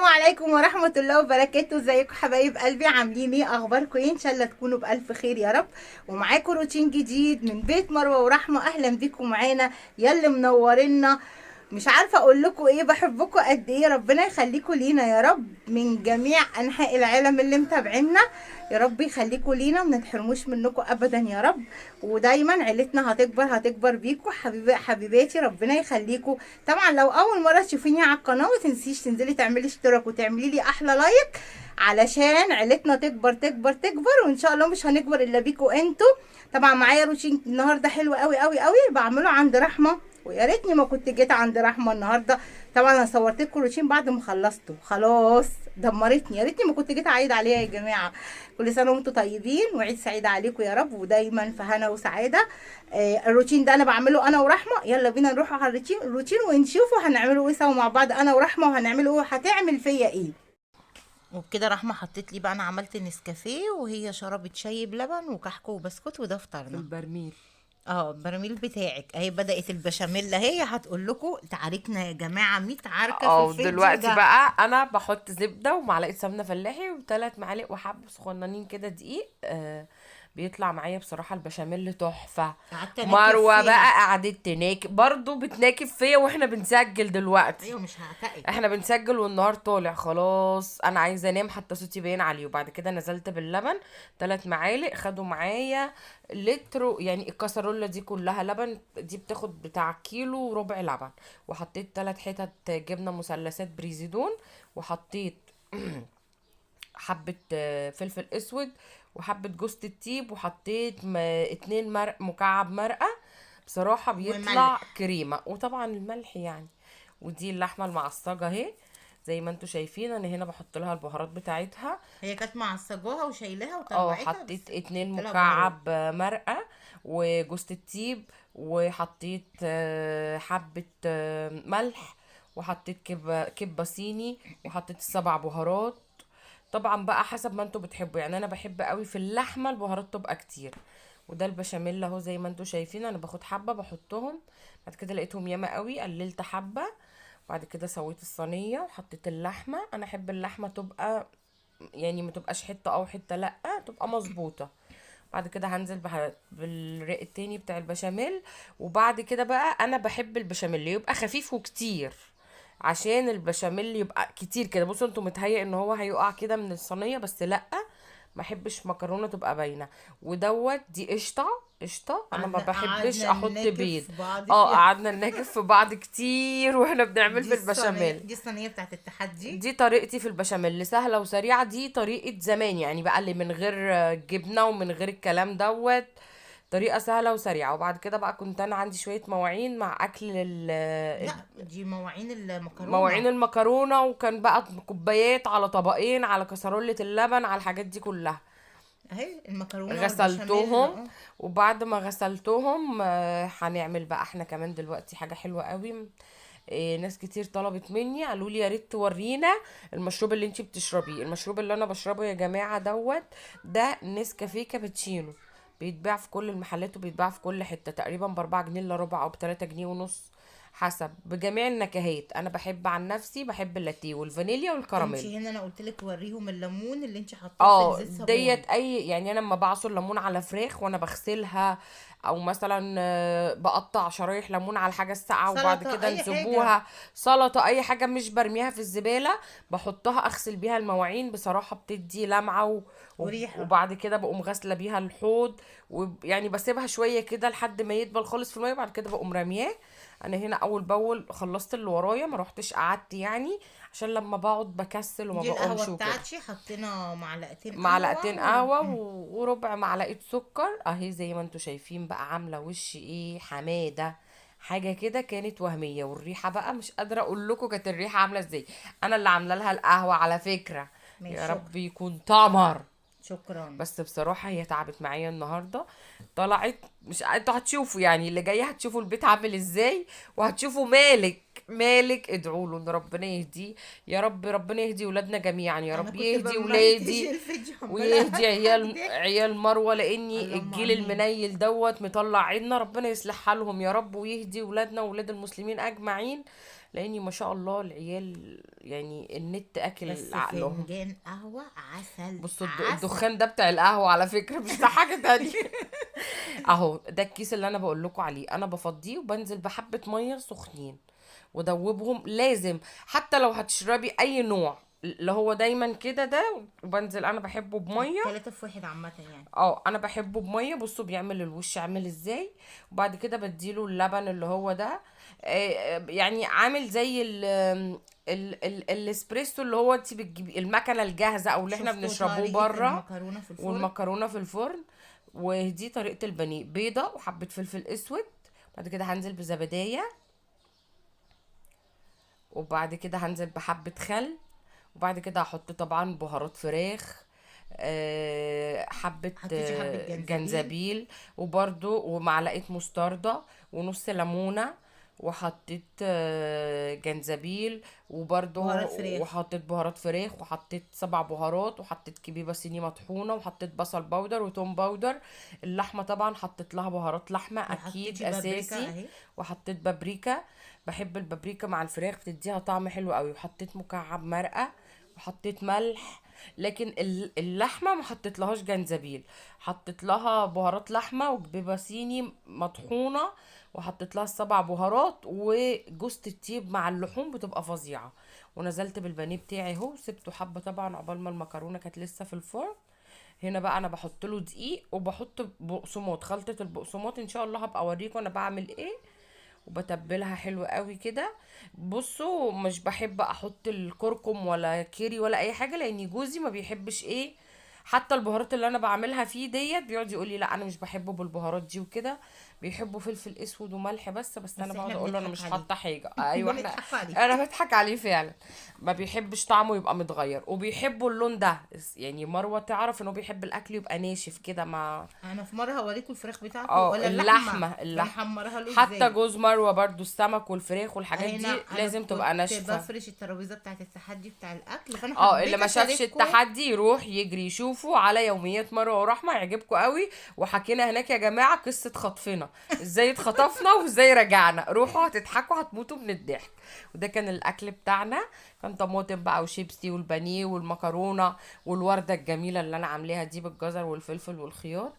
عليكم ورحمة الله وبركاته. ازيكم حبايب قلبي؟ عاملين ايه؟ اخباركم ايه؟ ان شاء الله تكونوا بألف خير يا رب. ومعاكم روتين جديد من بيت مروة ورحمة. اهلا بيكم معانا ياللي منورينا. مش عارفة اقول لكم ايه، بحبكم قد ايه، ربنا يخليكم لينا يا رب من جميع انحاء العالم اللي متابعينا، يا رب يخليكم لينا وما نتحرموش منكم ابدا يا رب. ودايما عيلتنا هتكبر هتكبر بيكم حبيباتي، ربنا يخليكم. طبعا لو اول مرة تشوفيني على القناة ما تنسيش تنزلي تعملي اشتراك وتعملي لي احلى like علشان عيلتنا تكبر تكبر تكبر، وان شاء الله مش هنكبر الا بيكم انتوا. طبعا معايا روتين النهارده حلو قوي قوي قوي بعمله عند رحمه، ويا ريتني ما كنت جيت عند رحمه النهارده. طبعا انا صورت لكم الروتين بعد ما خلصته، خلاص دمرتني، يا ريتني ما كنت جيت اعيد عليها يا جماعة. كل سنة وانتم طيبين وعيد سعيد عليكم يا رب، ودايما في هنا وسعادة. الروتين ده انا بعمله انا ورحمة. يلا بينا نروح على الروتين ونشوفه هنعمله ايه سوا مع بعض انا ورحمة، وهنعمله ايه، هتعمل فيا ايه. وبكده رحمه حطيت لي بقى، انا عملت نسكافيه وهي شربت شاي بلبن وكحك وبسكوت، وده فطارنا. البرميل البرميل بتاعك اهي. بدات البشاميل اهي، هتقول لكم تعاركنا يا جماعة 100 عركة في الفيديو دلوقتي ده. بقى انا بحط زبدة ومعلقة سمنه فلاحي وثلاث معالق وحب صغننين كده دقيق. بيطلع معايا بصراحة البشاميل تحفة. مروه بقى قعدت تناكب برضو، بتناكب فيا واحنا بنسجل دلوقتي. ايوه مش هعتقد، احنا بنسجل والنهار طالع خلاص، انا عايزه انام حتى صوتي باين عليه. وبعد كده نزلت باللبن 3 معالق، خدوا معايا لتر، يعني الكسرولة دي كلها لبن، دي بتاخد بتاع كيلو وربع لبن. وحطيت 3 حتت جبنه مثلثات بريزيدون، وحطيت حبه فلفل اسود وحبه جوزة الطيب، وحطيت 2 مكعب مرقه. بصراحة بيطلع وملح. كريمة، وطبعا الملح يعني. ودي اللحمة المعصجه اهي زي ما انتم شايفين، انا هنا بحط لها البهارات بتاعتها. هي كانت معصجاها وشايلاها وطلعتها. حطيت 2 مكعب مرقه وجوزة الطيب، وحطيت حبه ملح، وحطيت كبه صيني، وحطيت 7 بهارات. طبعا بقى حسب ما انتوا بتحبوا، يعني انا بحب قوي في اللحمة البهارات تبقى كتير. وده البشاميل اهو زي ما انتوا شايفين، انا باخد حبه بحطهم، بعد كده لقيتهم ياما قوي قللت حبه. بعد كده سويت الصينية وحطيت اللحمة. انا احب اللحمة تبقى يعني ما تبقاش حتة او حتة، لا تبقى مظبوطة. بعد كده هنزل بالرق التاني بتاع البشاميل. وبعد كده بقى انا بحب البشاميل يبقى خفيف وكتير، عشان البشاميل يبقى كتير كده. بصوا انتوا متهيأ ان هو هيقع كده من الصينية، بس لا، ما احبش مكرونه تبقى باينة. ودوت دي قشطه قشطه، انا ما بحبش احط بيض. قعدنا نناكف في بعض كتير واحنا بنعمل في البشاميل. دي الصينية بتاعت التحدي، دي طريقتي في البشاميل، سهلة وسريعة. دي طريقه زمان يعني بقى، اللي من غير جبنه ومن غير الكلام دوت، طريقه سهلة وسريعة. وبعد كده بقى كنت انا عندي شوية مواعين مع اكل لا دي مواعين المكرونه، مواعين المكرونه، وكان بقى كوبايات على طبقين على كسرولة اللبن على الحاجات دي كلها اهي المكرونه غسلتهم. وبعد ما غسلتهم هنعمل بقى احنا كمان دلوقتي حاجة حلوة قوي. ناس كتير طلبت مني، قالوا لي يا ريت تورينا المشروب اللي انتي بتشربيه. المشروب اللي انا بشربه يا جماعة دوت ده نسكافيه كابتشينو، بيتباع في كل المحلات وبيتباع في كل حتة، تقريبا ب4 جنيه الا ربع او ب3 جنيه ونص حسب، بجميع النكهات. انا بحب عن نفسي بحب اللاتيه والفانيليا والكراميل. انت هنا انا قلت لك وريهم الليمون اللي انت حطاه في الزيت صابون ديت. اي يعني انا لما بعصر ليمون على فراخ وانا بغسلها، او مثلا بقطع شرايح ليمون على حاجة الساقعه وبعد كده نسيبوها سلطة، اي حاجة مش برميها في الزبالة بحطها اغسل بيها المواعين، بصراحة بتدي لمعة وريحه. وبعد كده بقوم غاسله بيها الحوض، ويعني بسيبها شوية كده لحد ما يدبل خالص في المية، وبعد كده بقوم رامياه. انا هنا اول باول خلصت اللي ورايا، ما روحتش قعدت يعني، عشان لما بقعد بكسل وما دي بقومش القهوة وكده. بتاعتي حطينا معلقتين قهوة وربع معلقه سكر اهي زي ما انتوا شايفين بقى، عامله وش ايه حمادة، حاجة كده كانت وهمية. والريحه بقى مش قادرة اقول لكم كانت الريحة عامله ازاي. انا اللي عامله لها القهوة على فكرة، يا رب يكون تمر. شكرا. بس بصراحة هي تعبت معايا النهارده، طلعت مش انتوا هتشوفوا يعني اللي جاي هتشوفوا البيت عامل ازاي، وهتشوفوا مالك ادعوا له ان ربنا يهديه يا رب، ربنا يهدي ولادنا جميعا يا رب، يهدي ولادي ويهدي عيال مروه، لاني الجيل المنيل دوت مطلع عيننا، ربنا يصلح حالهم يا رب ويهدي ولادنا وولاد المسلمين اجمعين. لاني ما شاء الله العيال يعني النت اكل بس عقلهم. فنجان قهوة عسل. بصوا عسل. الدخان ده بتاع القهوة على فكرة، مش بتاع حاجة تانية. اهو ده الكيس اللي انا بقول لكم عليه، انا بفضيه وبنزل بحبه مية سخنين ودوبهم. لازم حتى لو هتشربي اي نوع اللي هو دايما كده ده، وبنزل انا بحبه بميه. 3 في 1 عامة يعني. انا بحبه بميه. بصوا بيعمل الوش عامل ازاي. وبعد كده بديله اللبن اللي هو ده، يعني عامل زي الاسبريسو اللي هو انت بتجيبي المكنه الجاهزة او اللي احنا شفتوا بنشربوه طريقة بره. المكرونه في الفرن. والمكرونه في الفرن. ودي طريقه البانيه، بيضة وحبه فلفل اسود. بعد كده هنزل بزبديه، وبعد كده هنزل بحبه خل، وبعد كده هحط طبعا بهارات فراخ، حبة، حطيتي حبة جنزبيل. جنزبيل، وبرده ومعلقة مستردة ونص ليمونة، وحطيت جنزبيل، وبرده بهارات فراخ. وحطيت بهارات فراخ، وحطيت 7 بهارات، وحطيت كبيبة صيني مطحونة، وحطيت بصل powder وتوم powder. اللحمة طبعا حطيت لها بهارات لحمة وحطيتي أكيد بابريكا أساسي. أهي. وحطيت بابريكا، بحب البابريكا مع الفراخ بتديها طعم حلو قوي. وحطيت مكعب مرقة، وحطيت ملح، لكن اللحمة ما حطيت لهاش جنزبيل، حطيت لها بهارات لحمة وكبيبة صيني مطحونة، وحطيت لها ال7 بهارات وجوزة الطيب مع اللحوم بتبقى فظيعة. ونزلت بالبانيه بتاعي اهو، سبته حبة طبعا عقبال ما المكرونة كانت لسه في الفرن. هنا بقى انا بحط له دقيق وبحط بقسماط، خلطة البقسماط ان شاء الله هبقى اوريكم انا بعمل ايه، وبتبلها حلو قوي كده. بصوا مش بحب احط الكركم ولا كيري ولا اي حاجة، لان جوزي ما بيحبش ايه حتى البهارات اللي انا بعملها فيه ديت، بيقعد يقول لي لا انا مش بحبه بالبهارات دي وكده، بيحبوا فلفل اسود وملح بس. بس انا بس بقعد احنا اقول له انا بنضحك مش عليه. حاطه حاجة. ايوه بنضحك عليه. انا بضحك عليه فعلا، ما بيحبش طعمه يبقى متغير، وبيحبوا اللون ده. يعني مروه تعرف ان هو بيحب الاكل يبقى ناشف كده. ما انا في مرة هوريكم الفراخ بتاعته ولا اللحمة، اللحمة. اللحمة. بنحمرها له حتى ازاي؟ جوز مروه برضو السمك والفراخ والحاجات دي أنا لازم تبقى كنت ناشفة. بفرش الترابيزة بتاعت التحدي بتاع الاكل، فانا اللي حبيت ما شافش أشارككم. التحدي يروح يجري يشوفه على يوميات مروه ورحمة، يعجبكم قوي. وحكينا هناك يا جماعة قصة خطفنا، ازاي اتخطفنا وازاي رجعنا. روحوا هتضحكوا هتموتوا من الضحك. وده كان الاكل بتاعنا، كان طماطم بقى وشيبسي والبانيه والمكرونه والورده الجميلة اللي انا عاملاها دي بالجزر والفلفل والخيار،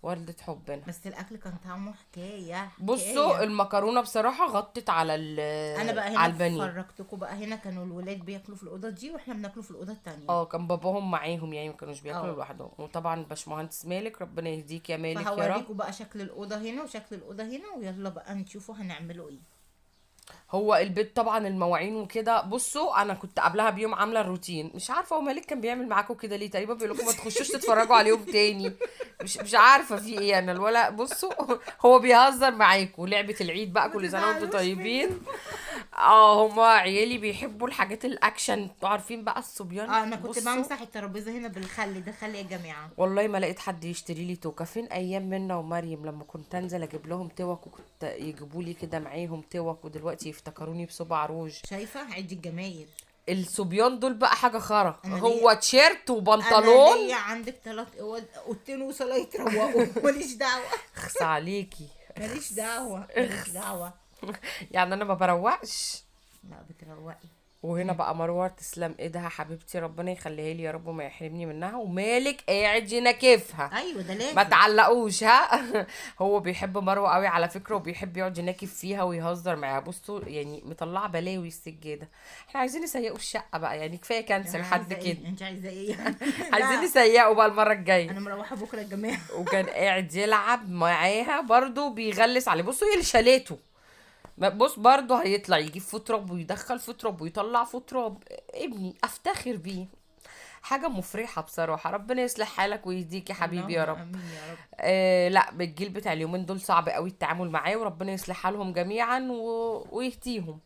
وردة حبنا. بس الاكل كان طعمه حكاية. بصوا المكرونه بصراحة غطت على انا بقى هنا على البانيه. فرجتكم بقى، هنا كانوا الولاد بياكلوا في الاوضة دي واحنا بناكلوا في الاوضة الثانية. كان باباهم معاهم يعني، ما كانوش بياكلوا لوحدهم. وطبعا باشمهندس مالك، ربنا يهديك يا مالك يا رب. فهوريكم بقى شكل الاوضة هنا وشكل الاوضة هنا، ويلا بقى نشوفوا هنعملوا ايه. هو البيت طبعا المواعين وكده. بصوا انا كنت قبلها بيوم عامله الروتين، مش عارفه هو مالك كان بيعمل معاكم كده ليه، تقريبا بيقول لكم ما تخشوش تتفرجوا عليهم تاني، مش عارفه في ايه انا الولا. بصوا هو بيهزر معاكم. لعبه العيد بقى، كل سنة وانتم طيبين. هما عيالي بيحبوا الحاجات الاكشن، انتوا عارفين بقى الصبيان. انا كنت بصوا، بمسح الترابيزة هنا بالخل ده، خل يا جماعة. والله ما لقيت حد يشتري لي توكه. فين ايام منى ومريم لما كنت انزل اجيب لهم توك، وكنت يجيبوا لي كده معاهم توك، ودلوقتي يفتكروني بصبع روج. شايفه عيد الجمايل. الصبيان دول بقى حاجة خرا، أنا هو ليا تيشيرت وبنطلون. انا ليا عندك 3 اوضتين وصاله يتروقوا. ماليش دعوه. اخس عليكي. ماليش دعوه، ماليش دعوه. يعني انا ما بروقش. لا بتروقي. وهنا بقى مروه تسلم ايدها حبيبتي، ربنا يخليها لي يا رب وما يحرمني منها. ومالك قاعد يناكفها. ايوه ده لازم. ما تعلقوش ها. هو بيحب مروه قوي على فكرة، وبيحب يقعد يناكف فيها ويهزر معاها. بصوا يعني مطلعه بلاوي السجادة. احنا عايزين نسيقوا الشقة بقى، يعني كفاية كنسل لحد كده. انت عايزه ايه؟ عايزين نسيقوا بقى المرة الجاية. انا مروحة بكره يا جماعة. وكان قاعد يلعب معاها برضو، بيغلس عليه. بصوا هي اللي شالته. بص برضه هيطلع يجيب فتراب ويدخل فتراب ويطلع فتراب. ابني افتخر بيه، حاجة مفرحة بصراحة. ربنا يصلح حالك ويهديك يا حبيبي يا رب. امين يا رب. لا الجيل بتاع اليومين دول صعب قوي التعامل معاه، وربنا يصلح حالهم جميعا ويهديهم.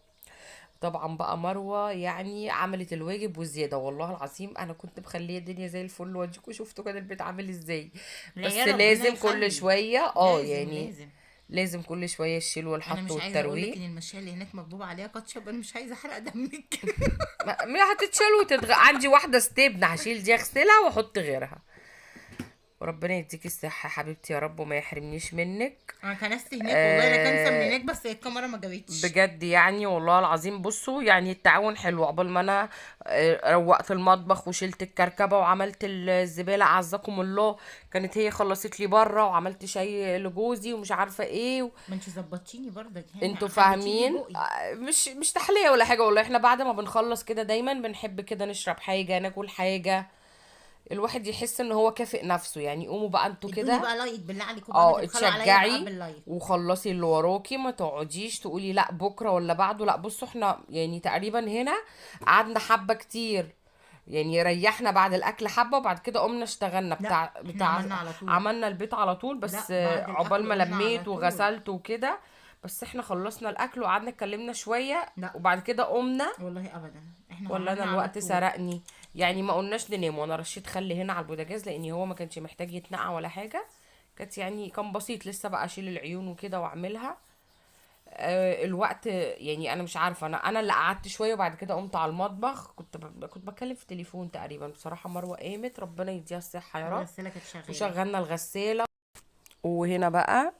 طبعا بقى مروه يعني عملت الواجب وزيادة، والله العظيم انا كنت مخليه الدنيا زي الفل، واديكوا شفتوا كده البيت عامل ازاي. بس لا يا ربنا لازم كل يخلي. شوية لازم، يعني لازم. لازم كل شوية الشيل والحط انا مش عايزه اقول لك والترويق. ان المشاية اللي هناك مكبوب عليها كاتشب، انا مش عايزه احرق دمك. ما هتتشال وتتغ... عندي واحدة ستيبن هشيل دي اغسلها واحط غيرها. وربنا يديكي الصحة حبيبتي يا رب وما يحرمنيش منك. انا كنست هناك والله، انا كنسه من هناك بس الكاميرا ما جابتش بجد يعني والله العظيم. بصوا يعني التعاون حلو. عقبال ما انا روقت المطبخ وشلت الكركبه وعملت الزبالة اعزكم الله، كانت هي خلصت لي بره، وعملت شاي لجوزي ومش عارفه ايه. ما انت ظبطتيني برضك يعني، انتوا حلتيلي فاهمين. بقي. مش تحلية ولا حاجة والله. احنا بعد ما بنخلص كده دايما بنحب كده نشرب حاجة، ناكل حاجة، الواحد يحس ان هو كافئ نفسه يعني. قوموا بقى انتوا ادوني كده بقى like بالله عليكم بقى، ما تبخلوا عليا بقى اتشجعي بال like. وخلصي اللي وراكي، ما تقعديش تقولي لا بكره ولا بعده. لا بصوا احنا يعني تقريبا هنا قعدنا حبه كتير يعني، ريحنا بعد الاكل حبه وبعد كده قمنا اشتغلنا. لا، احنا بتاع عملنا على طول. عملنا البيت على طول، بس لا، بعد عقبال الأكل ما قمنا على لميت طول. وغسلت وكده. بس احنا خلصنا الاكل وقعدنا اتكلمنا شوية. لا. وبعد كده قمنا. والله ابدا احنا ولا انا عملنا على الوقت طول. سرقني يعني، ما قلناش ننام. وانا رشيت خل هنا على البوتاجاز لان هو ما كانش محتاج يتنقع ولا حاجة، كانت يعني كان بسيط لسه بقى اشيل العيون وكده واعملها. الوقت يعني انا مش عارفه، انا اللي قعدت شوية وبعد كده قمت على المطبخ. كنت بتكلم في التليفون تقريبا بصراحة. مروه قامت، ربنا يديها الصحة يا رب. الغسالة كانت شغالة وشغلنا الغسالة. وهنا بقى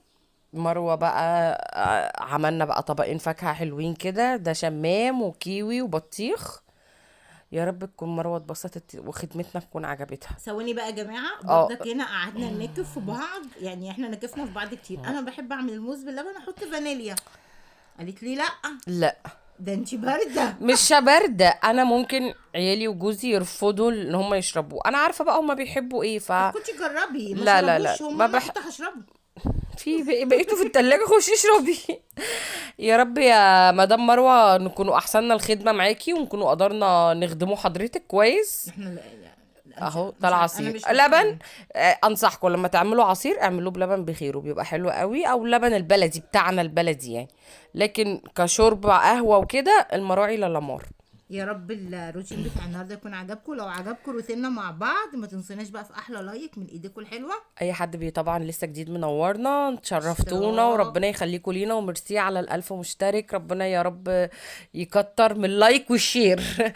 مروه بقى، عملنا بقى طبقين فاكهة حلوين كده، ده شمام وكيوي وبطيخ. يا رب تكون مروه اتبسطت وخدمتنا تكون عجبتها. ثواني بقى يا جماعة، برضك هنا قعدنا ننكف في بعض يعني، احنا نكفنا في بعض كتير. انا بحب اعمل الموز باللبن احط فانيليا، قالت لي لا لا ده انتي باردة. مش باردة، انا ممكن عيالي وجوزي يرفضوا ان هم يشربوه، انا عارفه بقى هم بيحبوا ايه. ف كنتي جربي. ما لا، لا، لا. شربوش هم، ما انا كنت هشربه. في بقيته في التلاجة، خشي اشربي. يا رب يا مدام مروه نكونوا احسننا الخدمة معاكي ونكونوا قدرنا نخدموا حضرتك كويس. احنا لا، لا، لا، اهو مش ده عارفة. العصير. أنا مش لبن. متخيلة. انصحكم لما تعملوا عصير اعملوه بلبن بخيره، بيبقى حلو قوي، او اللبن البلدي بتاعنا البلدي يعني. لكن كشرب قهوة وكده المراعي للمار. يا رب الروتين بتاع النهارده يكون عجبكم. لو عجبكم روتيننا مع بعض ما تنسوناش بقى في احلى like من ايديكم الحلوة. اي حد بي طبعا لسه جديد منورنا، تشرفتونا اشتراك. وربنا يخليكم لينا، وميرسي على ال1000 مشترك. ربنا يا رب يكتر من ال like وال share.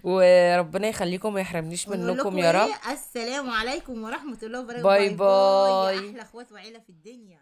وربنا يخليكم وما يحرمنيش ونقول منكم لكم يا رب. إيه؟ السلام عليكم ورحمة الله وبركاته. باي باي باي يا باي. احلى اخوات وعيلة في الدنيا.